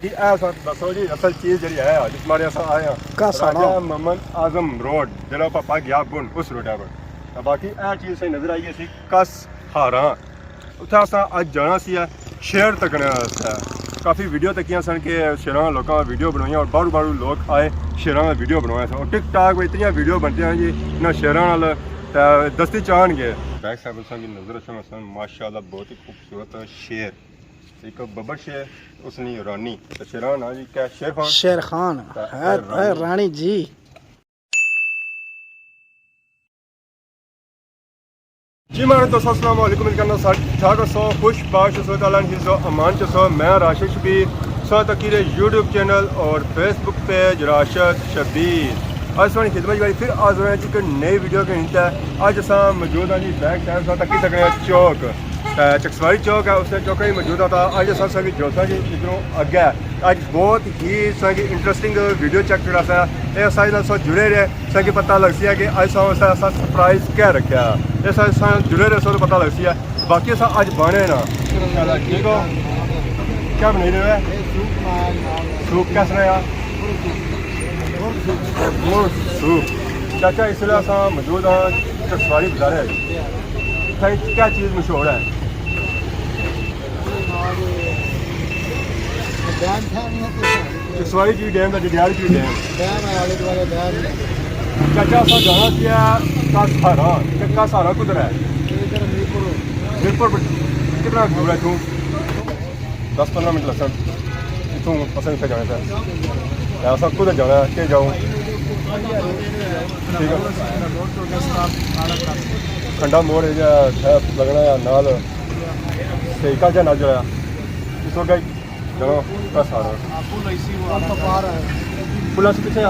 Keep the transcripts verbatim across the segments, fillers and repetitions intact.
باقی اے سا دسو جی، اصل چیز جیڑی ہے جس مارے اساں آئے ہاں، کس ہارا۔ راجہ محمد اعظم روڈ، جیڑا پاپا گیا بن اس روڈ پر۔ تے باقی اے چیز صحیح نظر آئی سی، کس ہارا۔ اتھا اساں اج جانا سی ہے شیر تکنے واسطے۔ کافی ویڈیو تکیاں سن کہ شیراں لوکاں ویڈیو بنوائیاں اور باہروں باہروں لوگ آئے شیراں ویڈیو بنوایا سن۔ اور ٹک ٹاک پہ اتنیاں ویڈیو بنتیاں جی، نہ شیراں نال تے دستی چاہن گے۔ بیک سائیڈ اساں کی نظر اچھنا سن، ماشاءاللہ بہت ہی خوبصورت شیر۔ ایک ببر شیر، اس نی رانی۔ تے شیراں نا جی کیا شیر خان؟ شیر خان۔ تے ہے، اے ہے رانی۔ رانی جی۔ جی مہاڑے دوستو، السلام علیکم، امید کرنا سارے ٹھیک ٹھاک ہسو، خوش باش ہسو، اللہ نے حفظ و امان چ ہسو۔ میں راشد شبیر، سو تکی رہے یوٹیوب چینل اور فیس بک پیج راشد شبیر۔ اج سوانی خدمت باری پھر حاضر ہوئے جی ایک نئی ویڈیو کے ہنتے۔ اج اساں موجود ہاں جی بیک سائیڈ سو تکی سکنے چوک، تے چکسواری چوک ہے، اس نے چوکا ہی موجود ہاں۔ تھا اج اساں سنگی جوسا جی ادھروں اگے۔ اج بہت ہی سنگی انٹرسٹنگ ویڈیو چیک کراسا۔ اے سارے نال سو جڑے رہے۔ ساں کی پتہ لگسی ہے کہ اج ساں واسطے اساں سرپرائز کیا رکھیا۔ اے ساں، ساں جڑے رہے ساں پتہ لگسی ہے۔ باقی اساں اج بانے نا۔ ٹھیک ہو؟ کیا بنائی رہے ہو؟ سوپ کس رہا؟ گڑ سوپ۔ چاچا اس ویلے اساں موجود ہاں چکسواری بازارے۔ اتھاں کیا چیز مشہور ہے؟ ڈیم تھا نہیں ہے کچھ۔ چکسواری جی ڈیم دا، ڈڈیال جی ڈیم۔ ڈیم ہے، آلے دوالے ڈیم ہے۔ چاچا، اساں جانا سی ہے کس ہارا۔ تے کس ہارا کدھر ہے؟ ادھر میرپور۔ میرپور پر کتنا دور ہے اتھوں؟ دس پندرہ منٹ لگسن۔ اتھوں اساں اتھے جانا سر۔ تے اساں کدھر جانا ہے، کے جاؤں؟ ٹھیک ہے۔ کھنڈا موڑ ایریا ہے، لگنا ہے نال۔ تے کل جا نال جایا۔ اس وقت جناب، کس ہارا۔ پل اسی وہ آنا تھا۔ پل اسی کتھے آ؟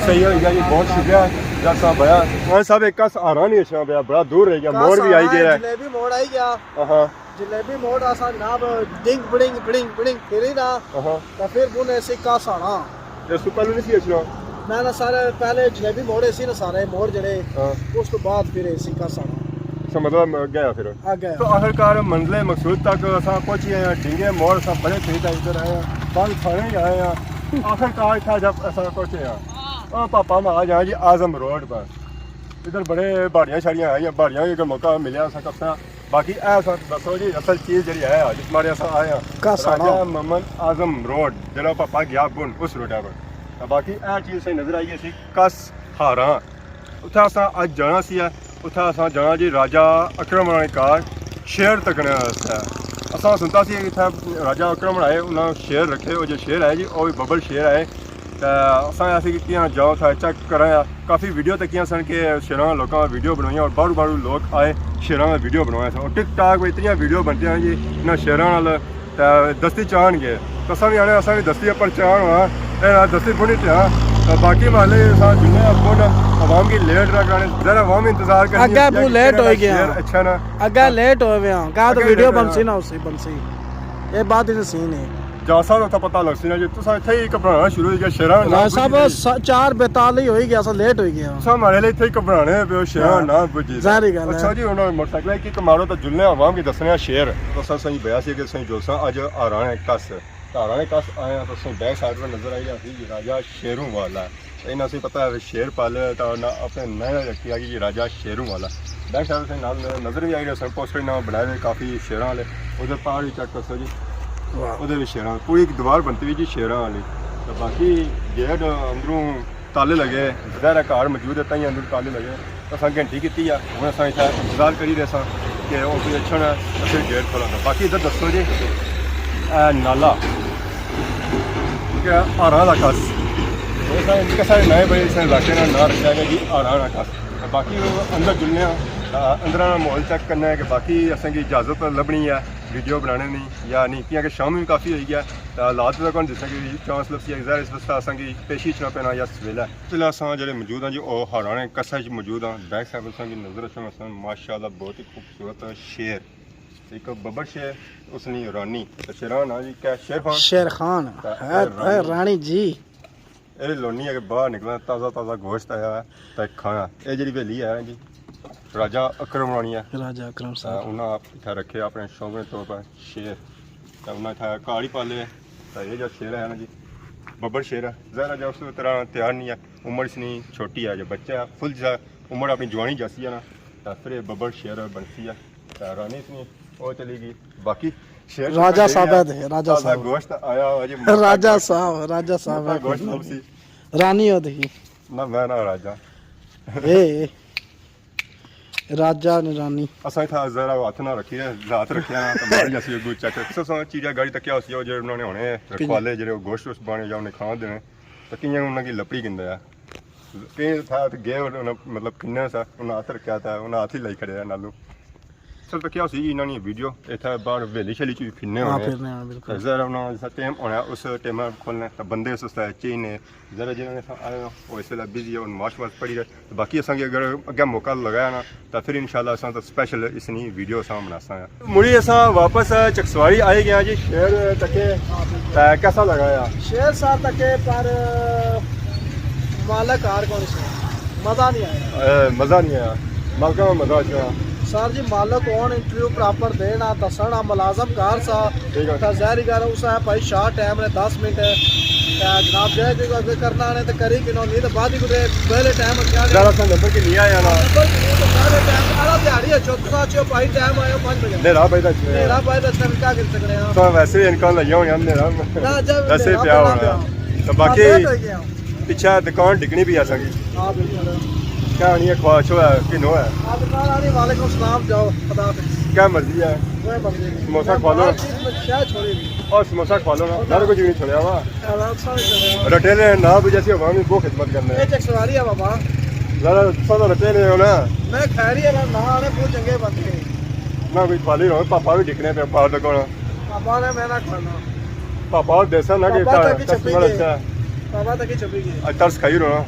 صحیح ہو گیا جی، بہت شکریہ ڈاکٹر صاحب بھیا۔ ہاں صاحب، ایک کس ہارا نہیں اچھنا پیا، بڑا دور رہ گیا، موڑ بھی آئی گیا ہے۔ جلیبی موڑ آئی گیا۔ ہاں۔ جلیبی موڑ آسا جناب، ڈنگ بڑنگ بڑنگ بڑنگ پھری نا۔ ہاں۔ تے پھر بن ایسی کس ہارا۔ اس تو پہلے نہیں سی اچھنا؟ نہ، نہ، سارے پہلے جلیبی موڑ ایسی نا، سارے موڑ جڑے، ہاں۔ اس تو بعد پھر ایسی کس ہارا۔ اچھا، مطلب، گیا پھر؟ آ گیا۔ تو آخر کار منزل مقصود تک اساں پہنچی گئے ہاں، ڈھینگے موڑ اساں بڑے تھے تے ادھر آئے ہاں، بعد تھانے ہی آئے ہاں۔ آخر کار اتھا جب اساں پہنچے ہاں، او پاپا ہم آ جائیں جی اعظم روڈ پر۔ ادھر بڑے باڑیاں شاڑیاں آئیاں، باڑیاں وی اگر موقع ملیا اساں کپساں۔ باقی اے اساں دسو جی، اصل چیز جیڑی ہے جس مارے اساں آئے ہاں، کس ہارا۔ راجہ محمد اعظم روڈ، جیڑا پاپا گیا بن اس روڈ پر۔ تے باقی اے چیز صحیح نظر آئی سی، کس ہارا۔ اتھا اساں اج جانا سی ہے، اتھا اساں جانا جی راجہ اکرم ہوراں نے گھر شیر تکنے واسطے۔ اساں سنتا سی کہ اتھا راجہ اکرم ہوراں آئے، انہاں شیر رکھے، او جے شیر آئے جی، او وی ببر شیر آئے۔ تے اساں ایسے کہ کیاں جاؤ اتھا چیک کراں۔ کافی ویڈیو تکیاں سن کہ شیراں لوکاں ویڈیو بنوائیاں اور باہروں باہروں لوگ آئے شیراں نا ویڈیو بنوایا سن۔ اور ٹک ٹاک پہ اتنیاں ویڈیو بنتیاں جی نہ شیراں نال تے دستی چاہن گے۔ تے اساں وی آنے، اساں وی دستی اپر چاہن ہونا۔ اے نال دستی بنی تے ہاں۔ تے باقی محلے اساں جلنے آں، عوام کی لیٹ نہ کرانے۔ ذرا عوام انتظار کرنی اگے ہے بو کہ لیٹ کہڑا ہوئی گیا۔ شیر اچھا نا۔ اگے لیٹ ہوئے ہوئے ہاں۔ کہاں تو اگے ویڈیو لیٹ ہوئے بنسی ہوئے۔ نہ اسی بنسی۔ اے بات ہی سین ہے۔ جا سا تو پتہ لگ سی نا جی، تساں اتھے ہی گھبرانا شروع ہوئی گیا، شیراں نا راج صاحب، بجی۔ سا-، چار بیتالی ہوئی گیا، اساں لیٹ ہوئی گیا۔ تساں ہمارے لیے اتھے ہی گھبرانے پے ہو، شیراں ہاں۔ نا بجی۔ ظاہری گل ہے۔ اچھا جی، ہن موٹر سائیکل کی کمارو تو جلنے عوام کی دسنے آں شیر۔ تو اساں سہی بیا سی کہ سہی جو ساں اج ہارا نے کس۔ ہارا نے کس آئے آں تو سہی بیک سائیڈ پر نظر آئی جاسی جی راجہ شیروں والا۔ انہاں سی پتہ ہے شیر پالے تا نہ اپنے نئے رکھی آ گئی راجہ شیروں والا۔ بیک سائیڈ سے نال نظر بھی آئی رہے سن پوسٹر انہاں بنائے ہوئے کافی شیراں والے۔ ادھر پہاڑ بھی چیک کر سو جی۔ واہ۔ ادھر بھی شیراں، پوری ایک دیوار بنتی ہوئی جی شیراں والی۔ تو باقی گیٹ اندروں تالے لگے، ظاہر ہے گھر موجود ہے تائیں اندروں تالے لگے۔ اساں گھنٹی کیتی آ، ہن اساں اتھا انتظار کری رہے ساں کہ او کوئی اچھن ہے تے پھر گیٹ کھولن۔ باقی ادھر دسو جی، اے نالا، ٹھیک ہے، ہاراں دا کس۔ او ساں کسے نئے بھائی اس علاقے نا ناں رکھیا گیا جی ہاراں دا کس۔ باقی اندر جلنے آں، اندر نا ماحول چیک کرنا ہے کہ باقی اساں کی اجازت لبنی ہے ویڈیو بنانے نی یا نہیں، کیونکہ شام بھی کافی ہوئی گیا، تے حالات دا کون جس طرح کہ چانس لبسی ہے، ظاہر اس واسطے اساں کی پیشی اچھنا پینا یا سویلا۔ اس ویلے اساں جیڑے موجود ہاں جی، او ہاراں نے کسا اچ موجود ہاں۔ بیک سائیڈ اساں کی نظر اچھن اساں، ماشاءاللہ بہت ہی خوبصورت شیر۔ ایک ببر شیر، اس نی رانی۔ تے شیراں نا جی کیا؟ شیر خان۔ شیر خان۔ تے اے ہے، اے رانی۔ رانی جی۔ اے لونی ہے کہ باہر نکلنا، تازہ تازہ گوشت آیا ہے تے کھانا۔ اے جیڑی حویلی ہے جی، راجہ اکرم رانی ہے۔ راجہ اکرم صاحب۔ انہاں آپ اتھا رکھے اپنے شوق دے طور پر شیر۔ تے انہاں اتھا گھر ہی پالے۔ تے یہ جو شیر ہے نا جی، ببر شیر ہے، ظاہر ہے جو اس طرح تیار نہیں ہے، عمر اس نی چھوٹی ہے، جو بچہ ہے فل جا عمر اپنی جوانی جاسی ہے نا، تے پھر یہ ببر شیر بنسی ہے۔ تے رانی اس نی وہ چلی گئی۔ باقی شیر راجہ صاحب ہے، راجہ تازہ صاحب۔ گوشت آیا ہوا جی، موٹا راجہ گوشت۔ صاحب، راجہ صاحب موٹا ہے۔ گوشت لبسی۔ رانی ہو دیکھی۔ نہ، میں نہ راجہ۔ اے، اے۔ راجہ نے رانی۔ اساں اتھا ذرا ہاتھ نہ رکھی ہے، ہاتھ رکھیا نا تے ماری جاسی اگو چیک۔ سو سو چیڑیا گاڑی تکیا ہوسی، او جڑے انہاں نے ہونے رکھوالے، جڑے او گوشت ووشت بانے یا انہیں کھانا دینے، تے کیاں انہاں کی لپڑی گندا ہے۔ کئی تھا تے گئے، انہاں مطلب کھنے سا، انہاں ہاتھ رکھیا تھا، انہاں ہاتھ ہی لائی کھڑے ہیں نالوں۔ سر، تے کیا ہوسی انہاں نی ویڈیو، اتھا باہر حویلی شیلی چ بھی پھرنے ہاں، ہونے۔ پھرنے ہونے، بالکل۔ تے ذرا انہاں جیسا ٹائم ہونا، اس ٹائم کھولنے، تے بندے اس واسطے چاہیے نے، ذرا جنہاں نے آئے ہو، وہ اس ویلے بزی ہے، نماز شماز پڑھی رہے۔ تے باقی اساں کی اگر اگے موقع لگایا نا، تے پھر انشاءاللہ اساں تے سپیشل اس نی ویڈیو اساں بناساں۔ مڑی اساں واپس چکسواری آئی گیا جی، شہر تکے، تے کیسا لگا یا؟ شہر سا تکے، پر مالک کار کون سی، مزہ نہیں آیا۔ اے، مزہ نہیں آیا، مالکاں میں مزہ آ گیا۔ سر جی، مالک کون انٹرویو پراپر دینا، دسنا، ملازم کار سا۔ ٹھیک ہے۔ تے ظاہری گل ہے، اس ہے بھائی شارٹ ٹائم نے دس منٹ ہے۔ تے جناب جائے کوئی اگر کرنا نے تے کری کنو، نہیں تے بعد ہی کدے پہلے ٹائم اچھا ذرا سا نمبر کی نہیں آیا نا۔ نمبر کی نہیں تو پہلے ٹائم آیا، دیہاڑی ہے، چوتھا چو بھائی ٹائم آیا پانچ بجے۔ نیرا بھائی دا چھوڑیا۔ نیرا بھائی دا چھوڑیا، کیا کر سکنے ہاں؟ تو ویسے ہی انکان لگیا ہویا نیرا۔ نہ، جب ویسے ہی نیرا پیا پہلا ہونا۔ پیا۔ تو باقی لیٹ ہو گیا۔ پچھے دکان ڈگنی بھی آ سکی۔ ہاں، بالکل۔ کیا آنی ہے، خواہش ہوا کہ نو ہے؟ ہاں، دکان آنی، وعلیکم السلام، جاؤ، خدا حافظ۔ کیا مرضی ہے؟ کوئی مرضی نہیں۔ سموسہ کھوا لو۔ ہر چیز میں شاید چھوڑی نہیں۔ اور سموسہ کھوا لو نا، نہ کوئی چیز نہیں چھوڑیا وا۔ رٹے نے نا بجے سی عوام کی بہت خدمت کرنا ہے۔ یہ چکسواری ہے بابا۔ ذرا سادہ رٹے نے ہو نا۔ میں خیری ہے نا، آنے بہت چنگے بندے۔ نہ کوئی خالی رہو، پاپا بھی ڈکنے پہ باہر لگو نا۔ پاپا نے میں نہ کھانا۔ پاپا اور دیسا نہ کہ پاپا تک ہی چھپی کسٹمر گئے۔ اچھا۔ پاپا تک ہی چھپی گئے۔ اج ترس کھائی رہو نا۔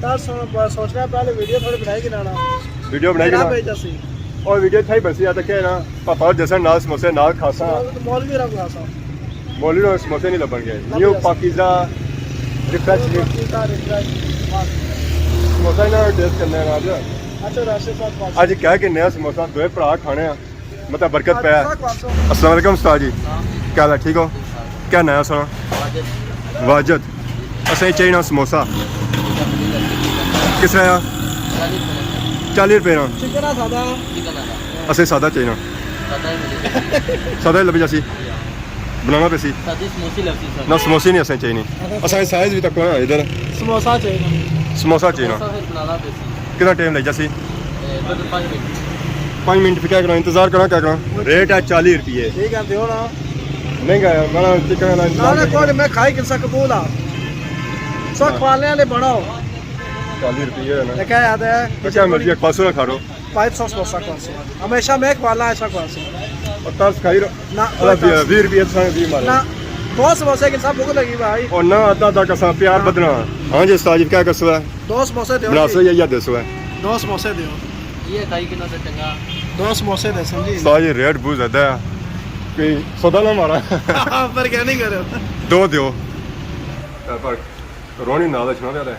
ترس ہن بس سوچنا پہلے ویڈیو تھوڑی بنائی گنا نا۔ ویڈیو بنائی گنا۔ بھیج دسی۔ اور ویڈیو تھا ہی بسی آتا کیا ہے نا، پاپا اور دیسا نال سموسے نال کھاسا۔ مولوی رنگ کھاسا۔ مولوی رنگ سموسے نہیں لبن گئے۔ نیو پاکیزہ ریفریش۔ پاکیزہ ریفریش۔ سموسہ انہاں ٹیسٹ کرنے ہیں اج۔ اچھا، راشد صاحب۔ اج کیا کہ نیا سموسہ دوئے بھرا کھانے ہیں۔ مطلب برکت پہ۔ السلام علیکم استاد جی۔ کیا حال ہے، ٹھیک ہو؟ کیا ناں ہے سنا؟ واجد۔ واجد۔ اساں چاہیے نا سموسہ۔ کس طرح آ؟ چالی روپے نا۔ چکن آ سادہ؟ اساں سادہ چاہیے نا۔ سادہ ہی لبی جاسی۔ بنانا پیسی۔ سادی سموسی لبسی سر۔ نہ، سموسی نہیں اساں چاہیے نہیں۔ اساں سائز بھی تک نا ادھر۔ سموسہ چاہیے نا۔ سموسہ چاہیے نا۔ سموسہ پھر بنانا پیسی۔ کتنا ٹائم لگ جاسی؟ اے، دو تین پانچ منٹ۔ پانچ منٹ پھر کیا کرنا؟ انتظار کرنا، کیا کرنا؟ ریٹ ہے چالی روپیے۔ ٹھیک ہے، دیو نا۔ مہنگا ہے، بڑا چکن والا نہ، نہ، کوئی نہیں، میں کھائی کن سا قبول آ۔ سو کھوانے والے بناؤ۔ چالی روپیے ہے نا۔ کیا یاد ہے؟ کیا مرضی ہے، پانچ سو نہ کھا لو۔ پانچ سو سموسہ کھواسی۔ ہمیشہ میں کھوانا، ایسا کھواسی۔ اور ترس کھائی رو۔ نہ، الا کوئی ترس۔ بیس روپے تھا، بیس مارے۔ نہ، دو سموسے کی سب بھوک لگی بھائی۔ اور نہ، آدھا آدھا کسا پیار بدنا۔ ہاں جی، استاد جی، کیا کسو ہے؟ دو سموسے دیو بنا جی۔ سو یا، یا دے سو ہے؟ دو سموسے دیو۔ یہ کھائی کنا سے چنگا۔ دو سموسے دے سن جی۔ استاد جی، ریٹ بہت زیادہ ہے۔ کوئی سودا نہ مارا۔ پر کیا نہیں کرے؟ دو دیو۔ پر رونی نال چھوڑا دے۔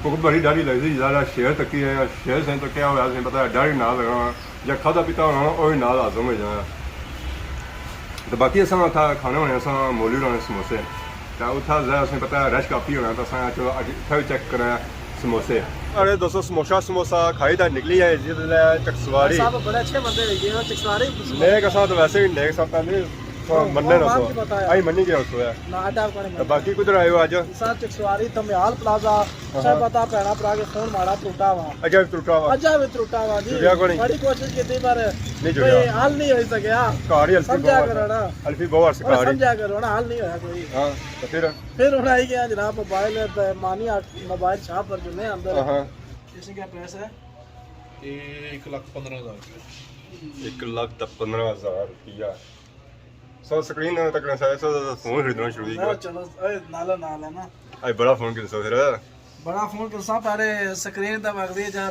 بھوک بڑی ڈاڈھی لگدی، ذرا شیر تکی ہے، شیر سائیں تکیا ہویا، سائیں پتہ ہے، ڈاڈھی نال لگنا، جے کھادا پیتا ہونا، او وی نال ہضم ہو جانا۔ تے باقی اساں اتھا کھانے ہونے، اساں مولوی ہونے سموسے۔ تے اتھا ذرا سائیں پتہ ہے، رش کافی ہونا، تے اساں چلو اگے اتھا وی چیک کرنا سموسے۔ ارے دوستو، سموسہ، سموسہ کھائی تے نکلی آئے جس ویلے چکسواری۔ صاحب بڑے اچھے بندے لگے ہو، چکسواری۔ نیک اساں تو ویسے ہی نیک سب پہلے مننے نہ سو۔ آئی منی گیا اس ویلے۔ تے باقی کدھر آئے ہو اج؟ سر چکسواری دھمیال پلازہ، ہاں۔ سر پتہ بھینا بھرا کے فون مارا ترٹا وا۔ اجا وی ترٹا وا۔ اجا وی ترٹا وا جی۔ جڑیا کوئی نہیں۔ بڑی کوشش کیتی پر نہیں جڑیا۔ کوئی حل نہیں ہوئی سکیا۔ گھر ہی الفی سمجھا بہو کرو نا۔ الفی بہو ہر سکاری۔ سمجھا کرو نا، حل نہیں ہویا کوئی۔ ہاں، تو پھر؟ پھر ہن آئی گیا جناب موبائل تے مانی آ-، موبائل شاپ پر جنے اندر۔ ہاں۔ اس کے کیا پرائس ہے؟ یہ ایک لاکھ پندرہ ہزار روپیہ۔ ایک لاکھ پندرہ ہزار روپیہ۔ سو سکرین تک نہ سارے سو فون خریدنا شروع ہی کر۔ چلو، اے نالا نال ہے نا۔ اے بڑا فون کن سو پھر۔ بڑا فون کن سا پہلے سکرین تے مغزی جا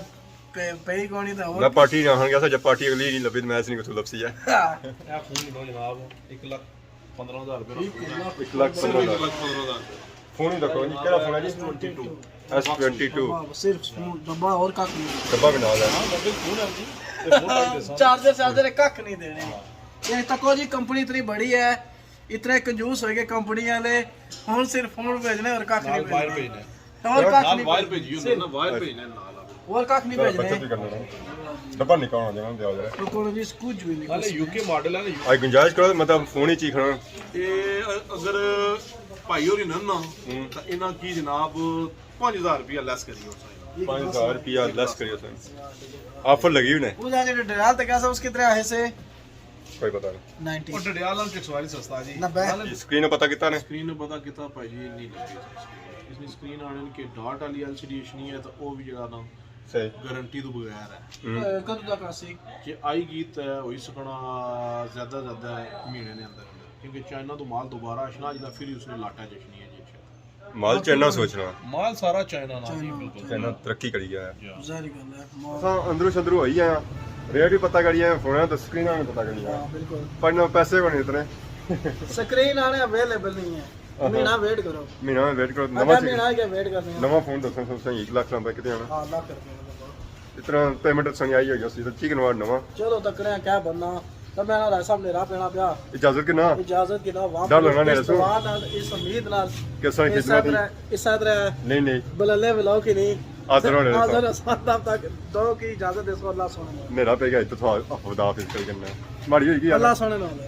پے-، پئی کونی تے ہور۔ میں پارٹی نہ ہن گیا سا، جب پارٹی اگلی نہیں لبھی تے میں اس نے کتھوں لبسی ہے۔ اے فون لو جناب، ایک لاکھ پندرہ ہزار روپے دا فون ہے۔ ایک لاکھ پندرہ ہزار۔ ایک لاکھ پندرہ ہزار۔ فون ہی دکھو جی، کیڑا فون ہے جی؟ ایس ٹوئنٹی ٹو۔ صرف فون، ڈبہ اور کا فون؟ ڈبہ بھی نال ہے۔ ہاں، ڈبے فون ہے جی۔ چارجر شارجر کھ نہیں دینے۔ یہ تکو جی، کمپنی اتنی بڑی ہے، اتنے کنجوس ہوئے گئے کمپنی والے، ہن صرف فون بھیجنے اور کھ نہیں بھیجنے۔ اور کھ نہیں بھیجنے۔ اور کھ نہیں بھیجنے۔ ڈبا نکالنا دینا دیا جائے۔ تو کچھ بھی نہیں۔ یو کے ماڈل ہے نا۔ آئی گنجائش کرو، مطلب فون ہی چیخنا۔ اگر بھائی ہوری نن نا، تو انہاں کی جناب پانچ ہزار روپیہ لیس کریو۔ پانچ ہزار روپیہ لیس کریو سن۔ آفر لگی ہوئی نے۔ وہ جا کے ڈیال تک ایسا اس کتنے آئے سے؟ کوئی پتہ نہیں۔ نائنٹی۔ اور ڈیال ہم چک سواری سستا جی۔ نبے۔ اسکرین پتہ کتا نے؟ اسکرین پتہ کتا بھائی جی، نہیں لگی۔ اس نے اسکرین آنے کے ڈاٹ والی ایل سی ڈی اچھنی ہے تو وہ بھی جڑا نا صحیح۔ گارنٹی تو بغیر ہے۔ ہوں۔ اے، کدوں تک آسی؟ جے آئی گی تے ہوئی سکنا زیادہ زیادہ مہینے نے اندر اندر، کیونکہ چائنا تو مال دوبارہ اچھنا جدا، پھر ہی اس نے لاٹا جچنی ہے جی۔ مال چائنا سوچنا۔ مال سارا چائنا نا جی، بالکل۔ چائنا ترقی کری گیا ہے۔ ظاہری گل ہے، مال اساں اندروں شندروں ہوئی آیا، ریٹ بھی پتہ کری آیا، فون تے سکرین بھی پتہ کری آیا۔ ہاں، بالکل۔ پر نہ پیسے کو نہیں اتنے۔ سکرین آنے اویلیبل نہیں ہے۔ مہینہ ویٹ کرو۔ مہینہ میں ویٹ کرو، نواں اگلا مہینہ کیا ویٹ کرنے ہیں؟ نواں فون دسو سو سائیں، ایک لاکھ روپے کتنے آنا؟ ہاں، لاکھ روپے کا۔ اتنا پیمنٹ سنی آئی ہوئی سی، تو چیک نواں نواں۔ چلو تکڑے ہیں، کیا بننا؟ تو میں نہ صاحب نیرا پینا پیا۔ اجازت کے نا؟ اجازت کے نا، واپس ڈر لگا نیرے اس سو۔ دعا نال، اس امید نال۔ کس طرح اس خدمت طرح، اس طرح نہیں، نہیں۔ بللے بلاؤ کی نہیں۔ حاضر ہونے حاضر سو۔ حسن تک دو کی اجازت دے سو، اللہ سونے۔ نیرا پہ گیا، اتنا خدا حافظ کر کرنا۔ ماڑی ہوئی گئی اللہ سونے نال ہے۔